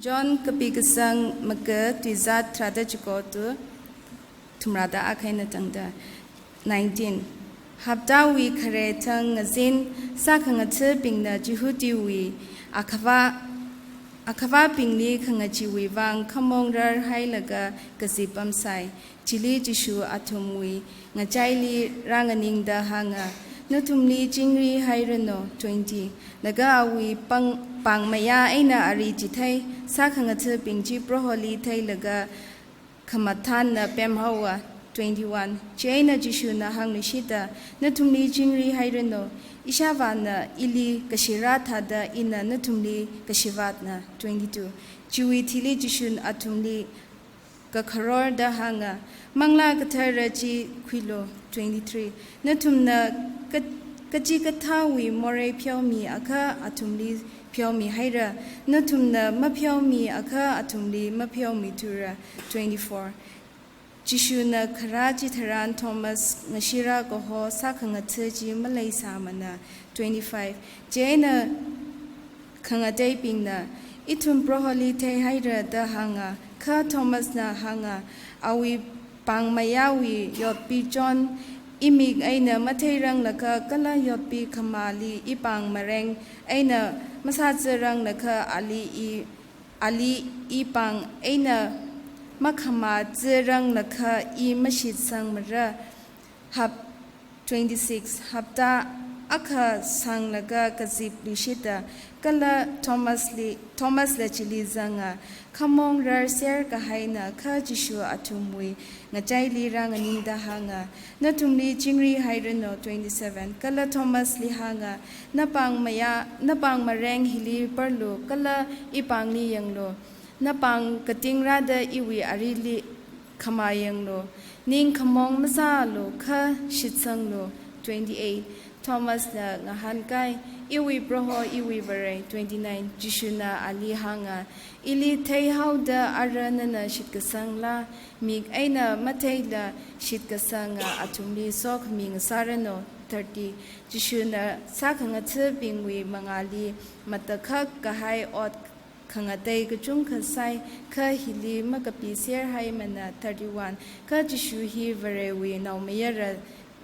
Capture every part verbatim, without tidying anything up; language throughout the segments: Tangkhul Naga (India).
John kapi kasang maka tuizat tharāda chiko tu thumrāda akha eina tangda. Nineteen. Haptawui khare thang ngazin sākhangathabingna Jihudiwui akhava, akhavabingli khangacheewui vang khamong rarhailaga kazip pamsai. Chili Jishu athumwui ngachaili rānganingda hānga, "Nathumli chingri hairanu." Twenty. Laga awui pāng, pāngmayā eina ari chithei sākhangathabing chi Proholi theilaga khamathānna pemhaowa. Twenty-one. Chieina Jishuna hāngluishita, "Nathumli chingri hairanu. Ishāvāna ili kashira thāda ina nathumli kashivatna." Twenty-two. Chiwui thili Jishuna athumli kakharorda hānga, "Manglā Kathara chi khuilu." Twenty-three. "Nathumna ka-, kachikathāwui morei pheomiakha athumli pheomihaira. Nathumna mapheomiakha athumli mapheomithura." Twenty-four. Jishuna kharā chitharan Thomas ngashira kaho sākhangatha chi maleisāmana. Twenty-five. Chieina khangateibingna, "Ithum Proholi theihaira," da hānga. Kha Thomasna hānga, "Awui pāngmayāwui yotpi chon imik eina matheiranglakha kala yotpi khamāli ipāng mareng eina masāthiranglakha ali i, ali ipāng eina makhamāthiranglakha i mashitsangmara." Hap-, twenty-six. Hapta akha sanglaga kazipluishita kala Thomasli, Thomasla chili zanga, khamong rarser kahaina. Kha Jishu athumwui ngachaili rānganingda hānga, "Nathumli chingri hairanu." Twenty-seven. Kala Thomasli hānga, "Napāngmayā, napāng mareng hili parlu kala ipāngli yanglu. Napāng kating rāda iwui arili khamā yanglu. Ningkhamong masālu kha shitsanglu." Twenty-eight. Thomasna ngahānkai, "Iwui Proho, iwui Vare." Twenty-nine. Jishuna ali hānga, "Ili theihaoda ara nana shitkasangla? Mik eina matheila shitkasanga athumli sokhami ngasāranu." Thirty. Jishuna sākhangathabingwui mangāli matakhak kahai ot khangatei kachungkha sāi, kha hili makapiser haimana. Thirty-one. Kha Jishu hi Varewui naomayara,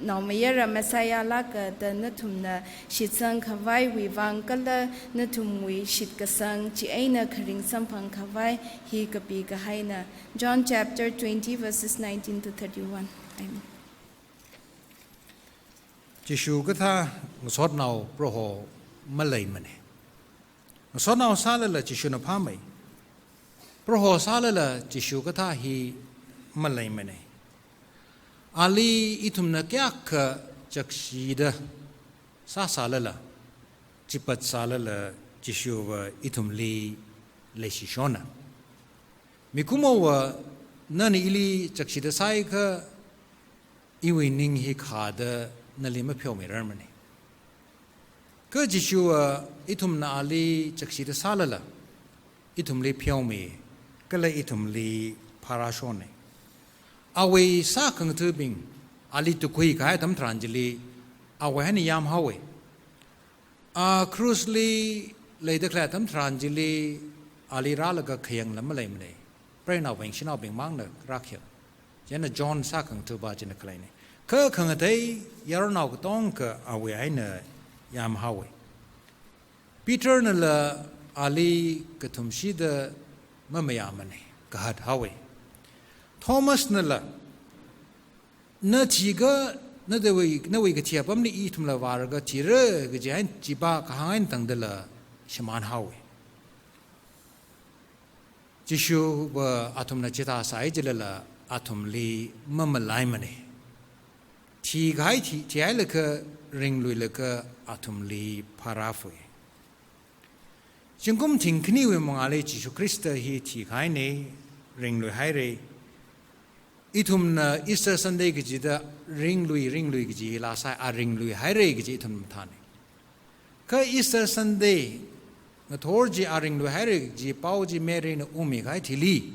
naomayara Messiah lāka da nathumna shitsang khavaiwui vang kala nathumwui shitkasang chieina kharing samphang khavai hi kapi kahaina. John chapter twenty, verses nineteen to thirty-one. Amen. Jishu kathā ngasotnao Proho maleimana. Ngasotnao sālala Jishuna phāmei. Proho sālala Jishu kathā hi maleimana. Ali ithumna kayākha chakshida sāsālala, chipat sālala Jishuva ithumli leishishona. Mikumova nana ili chakshida sāakha iwui ning hi khāda nali mapheomirarmana. Kha Jishua ithumna ali chakshida sālala, ithumli pheomi, kala ithumli pharāshona. Awui sākhangathabing ali tukhui kahai atam tharan chili, awui eina yāmhaowa. A krushli leida khalei atam tharan chili, ali rālaga khayangla maleimana. Preinaobing shanaobing mangna rākhayang. Chieina John sākhangatha pā china khaleina. Kha khangatei yaronao katonga awui eina yāmhaowa. Peternala ali kathumshida mamayāmana, kahathaowa. Thomasnala, na thikha, na dawui, nawui kathi apamli ithumla vālaga thira kaji eina, chiva kahāng eina tangdala shimānhaowa. Jishuva athumna chithāsai jilala athumli mamalaimana. Thikahai thi, thihailaga ringluilaga athumli pharāfui. Zingkum thingkhaniwui mangāli Jishu Khrista hi thikahaina, ringluihaira. Ithumna Easter Sunday kajida ringlui, ringlui kaji hi laa sai, a ringluihaira kaji ithum mathāna. Kha Easter Sunday ngathor chi a ringluihaira kaji pao chi Maryna ungmi kahai thili,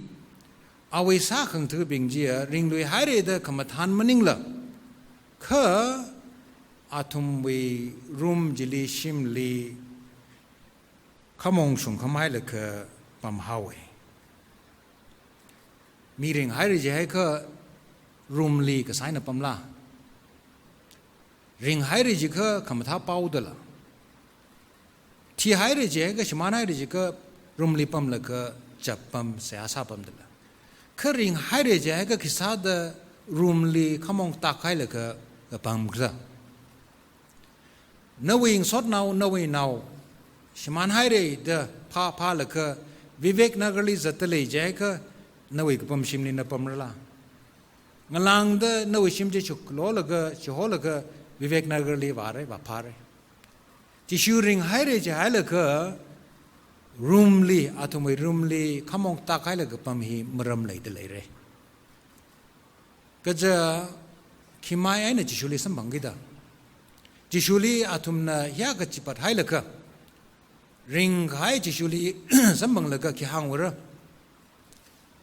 awui sākhangathabing chiya ringluihaira da khamathān maningla, kha athumwui room chili, shimli, khamong shungkham hailaga pamhaowa. Mi ringhaira jiakha room li kasā eina pamla. Ringhaira jiakha khamathā paodala. Thihaira jiakha, shimānhaira jiakha room li pamlaga chapam seihā sāpamdala. Kha ringhaira jiakha khisāda room li khamong takhailaga pamkhala. Nawui ngasotnao, nawui nao shimānhaira da phā phālaga Vivek Nagar li zatdalei jiakha nawui kapam shimli na pamrala. Ngalāngda nawui shim chi chuklolaga, chiholaga Vivek Nagar li vāra, vāphāra. Jishu ringhaira jihailaga room li, athumwui room li khamong takhailaga pam hi maram leida leira. Kaja khi mai eina Jishuli samphangkida. Jishuli athumna hiyākha chipat hailaga, ringkahai Jishuli samphanglaga khi hāngura.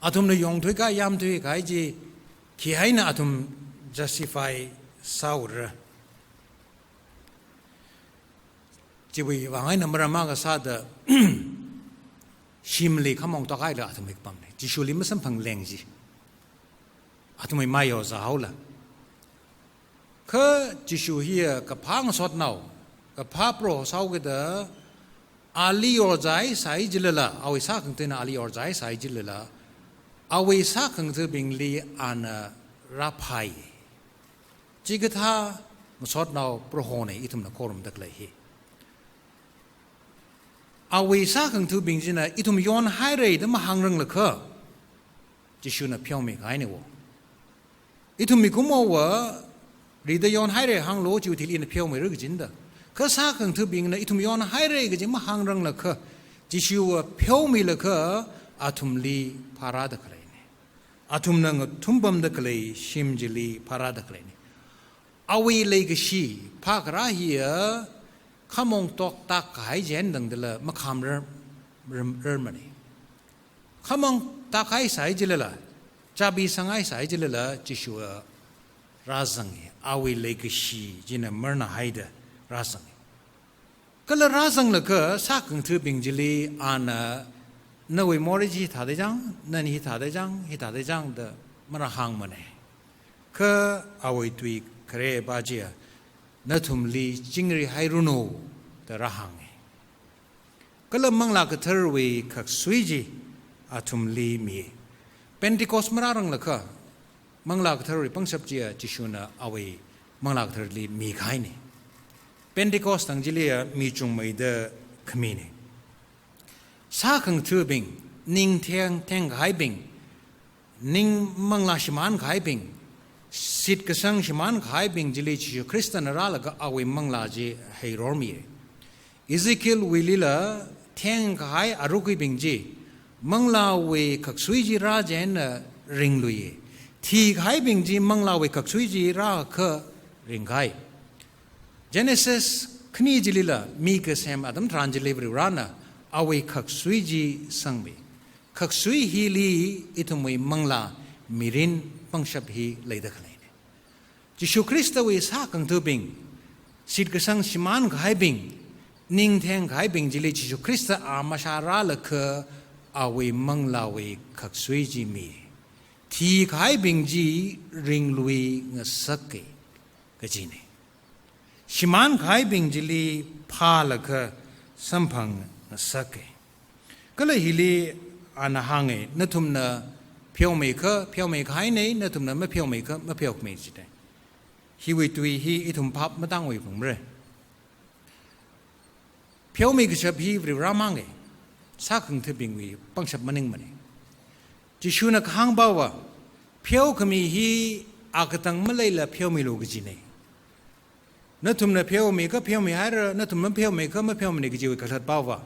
Athumna yongthuika, yamthuikahai chi khi eina athum justify sāura. Chiwui vang eina maram akha sāda shimli khamong takhaila athumwui kapamna. Jishuli masamphangleng chi athumwui mai yorza haola. Kha Jishu hiya kaphā ngasotnao, kaphā Proho sāhaokida ali yorzaisai jilala, awui sākhangatha̱na ali yorzaisai jilala, awui sākhangatha̱bingli ana rāphai. Chikathā ngasotnao Prohona ithumna khorumda khalei hi. Awui sākhangatha̱bing china ithum yonhaira da mahāngranglakha, Jishuna pheomi kahaina wo. Ithum mikumo va rida yonhaira hānglu, chiwui thili ina pheomira kajina da. Kha sākhangatha̱bingna ithum yonhaira kaji mahāngranglakha, Jishuva pheomilakha athumli phārāda khaleina. Athumna ngathum pamda khalei shim chili phārāda khaleina. Awui leikashi phākharā hiya khamong toktak kahai chieina tangdala makhamrar, rar, rarmana. Khamong takhaisai jilala, chabi sanghaisai jilala, Jishua rāzanga, awui leikashi china marnahaida rāzanga. Kala rāzanglaga sākhangatha̱bing chili ana nawui morei chi hithāda chang, nana hithāda chang, hithāda chang da marāhāngmana. Kha awui tui kharepā chiya nathumli chingri hairanu da rāhānga. Kala Manglā Katharwui khaksui chi athumli mi. Pentecost marāranglakha Manglā Katharwui pangshap chiya Jishuna awui Manglā Katharli mikahaina. Pentecost tang chiliya mi chungmeida khamina. Sākhangatha̱bing, ning theng, thengkahaibing, ning manglā shimānkahaibing, shitkasang shimānkahaibing chili Jishu Khristana rālaga awui manglā chi heirormi. Ezekielwuilila thengkahai arukwibing chi manglāwui khaksui chi rā chieina ringluiya. Thikahaibing chi manglāwui khaksui chi rākha ringkahai. Genesis khani chilila mi kasem atam tharan chili Varivarana awui khaksui chi sangmi. Khaksui hili ithumwui manglā mirin pangshap hi leida khaleina. Jishu Khristawui sākhangatha̱bing, shitkasang shimānkahaibing, ning thengkahaibing chili Jishu Khrista a mashā rālaga awui manglāwui khaksui chi mi. Thikahaibing chi ringlui ngasaka kajina. Shimānkahaibing chili phālaga samphang ngasaka. Kala hili ana hānga, nathumna pheomeikha pheomei kahaina, nathumna mapheomeikha mapheokhami jida. Hiwui tui hi ithum phap matangwui phungmara. Pheomi kashap hi Varivarā manga, sākhangatha̱bingwui pangshap maningmana. Jishuna kahāngpava, pheokhami hi akatang maleila pheomilu kajina. Nathumna pheomeikha pheomihaira, nathumna mapheomeikha mapheomina kajiwui kakhalatpava,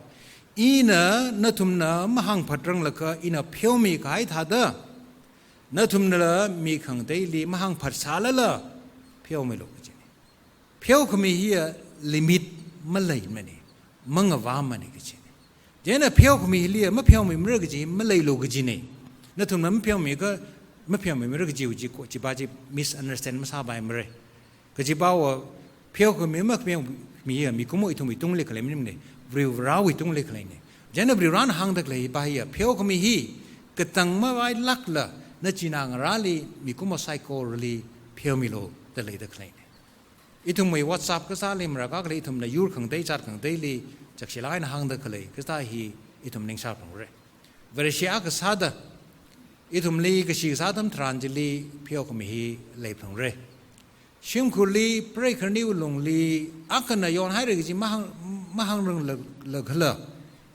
ina nathumna mahāngphatranglakha ina pheomikahai thāda, nathumnala mi khangateili mahāngphatsālala pheomilu kajina. Pheokhami hiya limit maleimana, mangavāmana kajina. Chieina pheokhami hiliya mapheomimara kaji maleilu kajina. Nathumna mapheomeikha mapheomimara kajiwui chi ko, chipā chi misunderstand masāpaimara. Kajipāva pheokhami mapheokhami hiya mikumo ithumwui tungli khalei maningmana, Varivarāwui tungli khaleina. Chieina Varivarana hāngda khalei pa hiya, pheokhami hi katang mavailākla nachinā ngarāli mikumo saikorali pheomilu da leida khaleina. Ithumwui WhatsApp kasāli marākha khalei ithumna yur khangatei zat khangateili chakshilāk eina hāngda khalei kasā hi ithum ningshāphalungra. Vareshi akha sāda ithumli kashi kasā atam tharan chili pheokhami hi leiphalungra. Shimkhurli, preikarniwui lungli, akhana yonhaira kaji mahāng, mahāngranglakhala,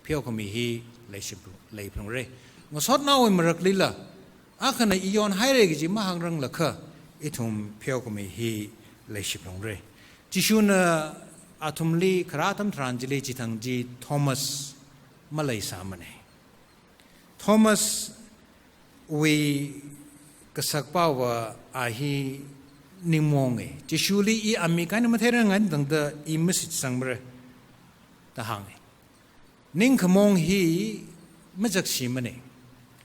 pheokhami hi leiship, leiphalungra. Ngasotnaowui maraklila, akhana i yonhaira kaji mahāngranglakha, ithum pheokhami hi leishiphalungra. Jishuna athumli kharā atam tharan chili chithang chi Thomas maleisāmana. Thomaswui kasakpava a hi ningmonga. Jishuli i amik eina matheiranga tangda i mashitsangmara da hānga. Ningkhamong hi machakshimana.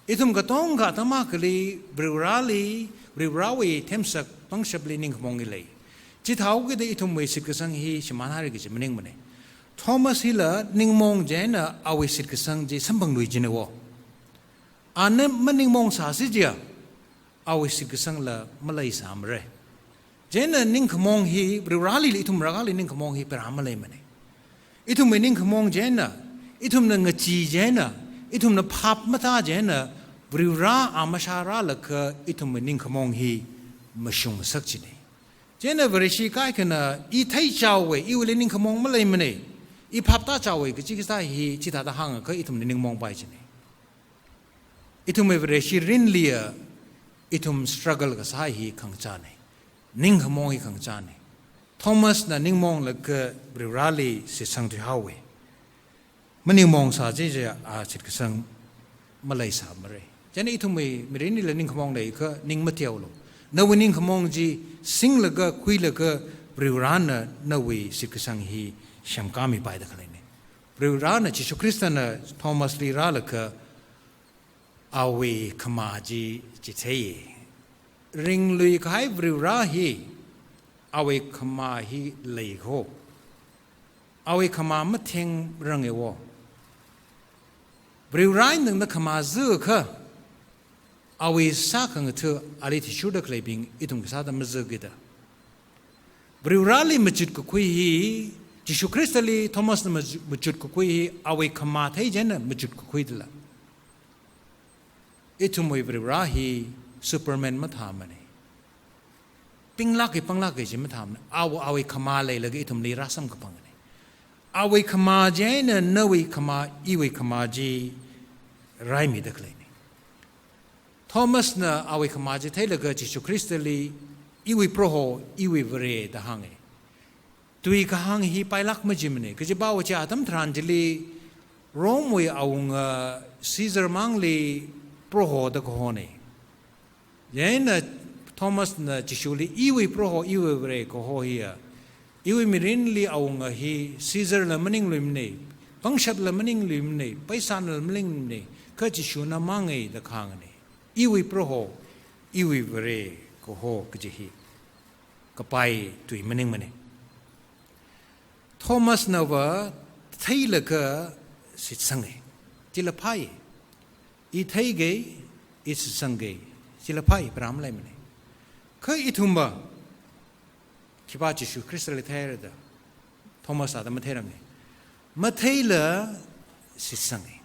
Ithum katonga atam akhali Varivarali, Varivarawui themsak pangshapli ningkhamong hi lei. Chithāhaokida ithumwui shitkasang hi shimānhaira kaji maningmana. Thomas hila ningmong chieina awui shitkasang chi samphanglui jina wo. Ana maningmong sāsi chiakha, awui shitkasangla maleisāmara. Chieina ningkhamong hi, Varivarali ithum marākhali ningkhamong hi pharā maleimana. Ithumwui ningkhamong chieina, ithumna ngachee chieina, ithumna phap mathā chieina, Varivara a mashārālakha ithumwui ningkhamong hi mashungngasak jina. Chieina Vareshi kaikhana, i theichaowa, iwuili ningkhamong maleimana, i phap tāchaowa kaji kasā hi chithāda hāngakha ithumna ningmongpai jina. Ithumwui Vareshi mirinliya, ithum struggle kasā hi khangachāna. Ningkhamong hi khangachāna. Thomasna ningmonglaga Varivarali shitsangthuihaowa. Maningmong sāsi chiakha a shitkasang maleisāmara. Chieina ithumwui mirinlila ningkhamong leiakha ning mateolu. Nawui ningkhamong chi singlaga khuilaga Varivarana nawui shitkasang hi semkāmipaida khaleina. Varivarana, Jishu Khristana Thomasli rālaga awui khamā chi chitheiya. Ringluikahai Varivara hi awui khamā hi lei kho. Awui khamā mathengranga wo. Varivara eina tangda khamā zakha, awui sākhangatha ali athishurda khaleibing ithum kasāda mazakida. Varivarali machutkakhui hi, Jishu Khristali Thomasna mach-, machutkakhui hi, awui khamā thei chieina machutkakhuidala. Ithumwui Varivara hi Superman mathāmana. Pinglāk hi panglāk hi chi mathāmana. Awui, awui khamā leilaga ithumli rāsamkaphangana. Awui khamā chieina nawui khamā, iwui khamā chi raimida khaleina. Thomasna awui khamā chi theilaga Jishu Khristali, iwui Proho, iwui Vare da hānga. Tui kahāng hi pailāk majimana, kajiva chi atam tharan chili Romewui awunga Caesar mangli Proho da kahona. Chieina Thomasna Jishuli iwui Proho, iwui Vare kaho hiya, iwui mirinli awunga hi Caesarla maningluimana, pangshapla maningluimana, paisānala maningluimana, kha Jishuna manga da kahāngna. Iwui Proho, iwui Vare kaho kaji hi kapai tui maningmana. Thomasnava theilaga shitsanga. Chila phāya. I theiga, i shitsanga. Chila phāya, pharā maleimana. Kha ithumva, khipā Jishu Khristali theihaira da, Thomas thāda matheiranga. Matheila shitsanga.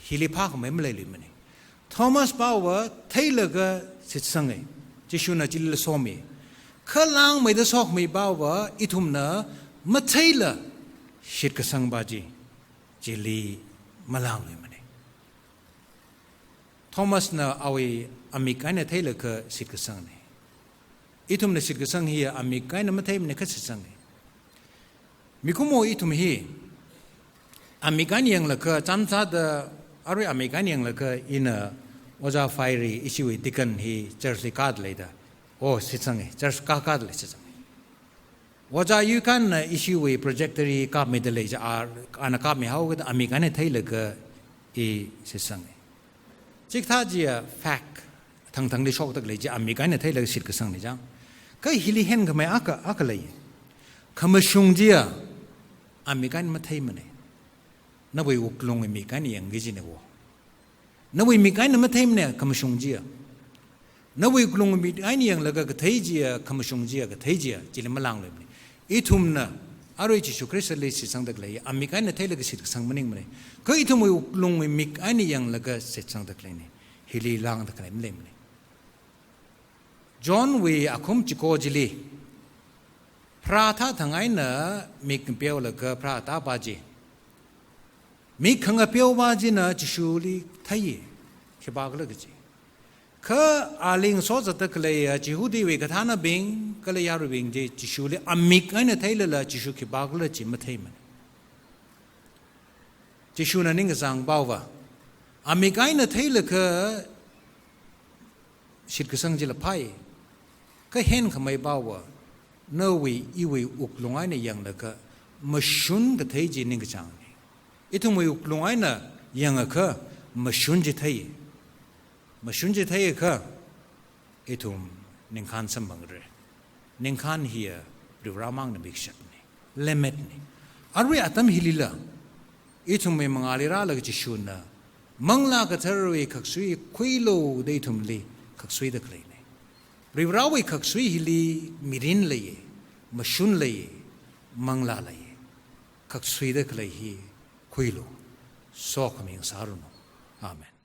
Hili phākhamei maleiluimana. Thomas pava theilaga shitsanga. Jishuna chilila somi. Kha langmeida sokhami pava ithumna matheila shitkasang pa chi, chili malangluimana. Thomasna awui amik eina theilaga shitkasangna. Ithumna shitkasang hiya amik eina matheimana kha shitsanga. Mikumo ithum hi amik eina yanglaga, chānjam sāda arui amik eina yanglaga ina Ojā Phairi ishiwui deacon hi church li kāda leida. Oh, shitsanga, church kā, kāda lei shitsanga. Ojā Yuikanna ishiwui projector hi kāpmida lei chi, a, ana kāpmihaokida amik eina theilaga i shitsanga. Chikathā chiya fact, thangthangli shokda khalei chi amik eina theilaga shitkasangna chang. Kha hili henkhamei akha, akha lei. Khamashung chiya amik eina matheimana. Nawui wuklungwui mik eina yangki kajina wo. Nawui mik eina matheimana khamashung chiya. Nawui wuklungwui mik eina yanglaga kathei chiya, khamashung chiya, kathei chiya, chili malāngluimana. Ithumna arui Jishu Khristali shitsangda khalei, amik eina theilaga shitkasang maningmana. Kha ithumwui wuklungwui mik eina yanglaga shitsangda khaleina. Hili lāngda khalei maleimana. Johnwui akhum chiko chili, pharā athā thang eina mik ngapeolaga pharā atāpā chi, mik khangapeopā china Jishuli theiya, khipākhala kaji. Kha ali ngasozatda khaleiya Jihudiwui kathānabing kala yaruibing chi Jishuli amik eina theilala Jishu khipākhala chi matheimana. Jishuna ningkachāngpava, amik eina theilaga shitkasang chila phāya. Kha henkhameipava, nawui iwui wuklung eina yanglaga mashun kathei chi ningkachāngna. Ithumwui wuklung eina yangakha mashun chi theiya. Mashun chi theiakha ithum ningkhān samphangra. Ningkhān hiya Varivarā mangna mikshapna, lemmetna. Arui atam hilila, ithumwui mangāli rālaga Jishuna, Manglā Katharawui khaksui khuilu da ithumli khaksuida khaleina. Varivarāwui khaksui hili mirin leiya, mashun leiya, manglā leiya. Khaksuida khalei hi khuilu. Sokhami ngasāranu. Amen.